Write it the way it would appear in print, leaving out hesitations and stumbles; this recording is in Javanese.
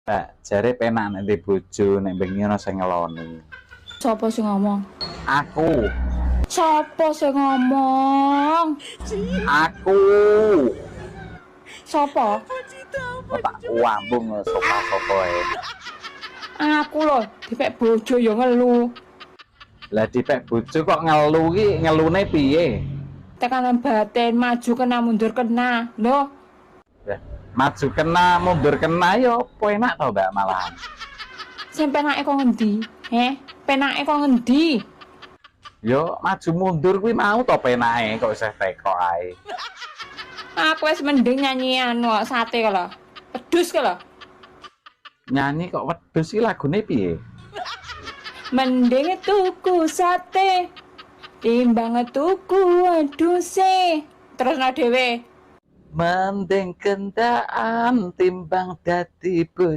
Mbak, jare penak nek duwe bojo nek bengi ana sing ngeloni. Sopo sing ngomong? Aku. Sopo sing ngomong? Aku. Sopo? Kok tak wambung sapa-sapa e. Aku lho, dipek bojo ya ngelu. Lah, dipek bojo kok ngelu ki ngelune piye? Tekanan batin, maju kena, mundur kena. Loh, Lah, maju kena, mundur kena ya apa enak to, Mbak, malahan. Sing penake kok ngendi? Heh, penake kok ngendi? Yo maju mundur kuwi mau to penake, kok isih teko ae. Aku wis mending nyanyi anu kok, sate kok lho. Wedhus kok lho. Nyanyi kok wedhus iki lagune piye? Mending tuku sate timbang tuku wedhuse. Terusno dhewe. Mending kendaan timbang dadi bojo.